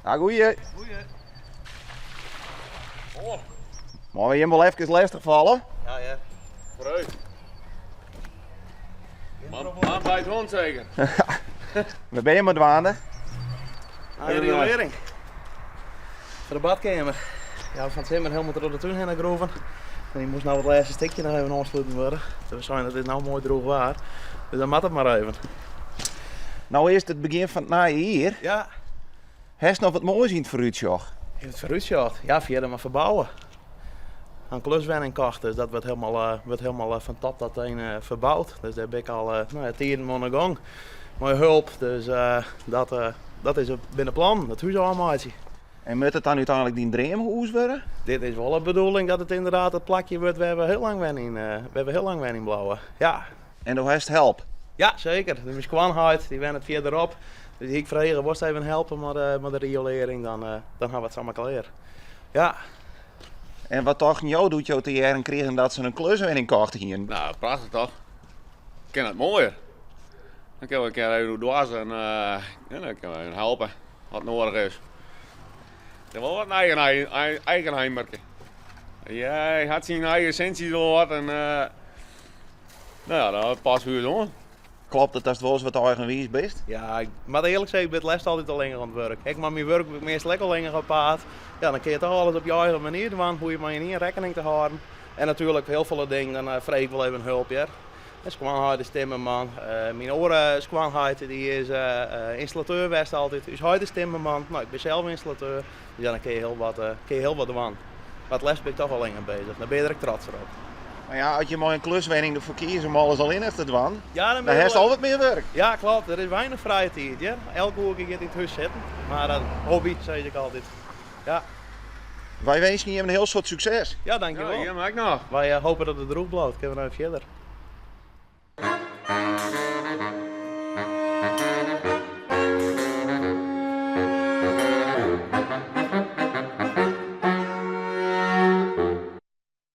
Ja, goeie. Goeie. Oh. Meie we jim wol efkes lestich falle? Ja, ja. Vooruit. Man, man bijt hond zeker. Wêr binne je mei dwaande? De riolering. Foar de badkeamer. Ja, fan 't simmer helemaal troch de tún hinne groeven. En dy moast no it lêste stikje noch even oansluten wurde. Dus we seinen, it is no moai droech waar. Dus dan moat it mar even. No is it it begjin fan it nije jier. Ja. Hast noch wat moais yn it foarútsjoch? Yn it foarútsjoch? Ja, fierder mar ferbouwe. In kluswenning kocht, dus dat wurdt helemaal, wurdt helemaal fan top tot teen ferboud. Dus dêr bin ik al no ja, tiden mei oan de gong. Mei hulp, dus dat, dat is binne de plannen, it hús ôfmeitsje. En moat it dan úteinlik dyn dreamhûs wurde? Dit is wol de bedoeling dat it ynderdaad it plakje wurdt wêr't we hiel lang wenjen, wêr't we hiel lang wenjen bliuwe. Ja. En do hast help? Ja, seker. Myn skoanheit dy wennet fierderop. Dus ik frege, wolst even helpe mei de riolering, dan, dan ha we it samar klear. Ja. En wat tochten jo doe't jo te hearren krigen dat se in kluswenning kocht hienen? Nou, prachtich toch? Kin it moaier. Dan kinne we in kear even oerdoarze en ja, dan kinne we even helpe wat noadich is. It is wol wat in eigen, eigenheimerke. Ja, hy hat syn eigen sintsjes wol wat en no ja, dat past by ús oan. Kloppet it datst wolris wat eigenwiis bist? Ja, ik moat earlik sizze, ik bin it leafst altyd allinnich oan it wurk. Ek mei myn wurk bin ik meastal ek allinnich op paad. Ja, dan kinne je toch alles op je eigen manier dwaan, hoege je mei gjinien rekkening te hâlden. En natuerlik hiel folle dingen, dan freegje ik wol even hulp hear. En skoanheit is timmerman. Myn oare skoanheit dy is ynstallateur west altyd. Us heit is timmerman. No, ik bin sels ynstallateur. Dus ja, dan kinne je hiel wat, kinne je hiel wat dwaan. Mar it leafst bin ik toch allinnich beuzich. Dan binne je der ek trotser op. Mar ja, as je mei in kluswenning derfoar kieze om alles allinnich te dwaan, Ja, dan dan hast al wat mear wurk. Ja, kloppet. Der is weinich frije tiid, hear. Elk oerke giet yn it hús sitten. Mar dat hobby, sis ik altyd. Ja. Wy winskje jim in hiel soad sukses. Ja, dankjewol. Ja, jim ek noch. Wy hoopje dat it droech bliuwt. Kinne we no fierder.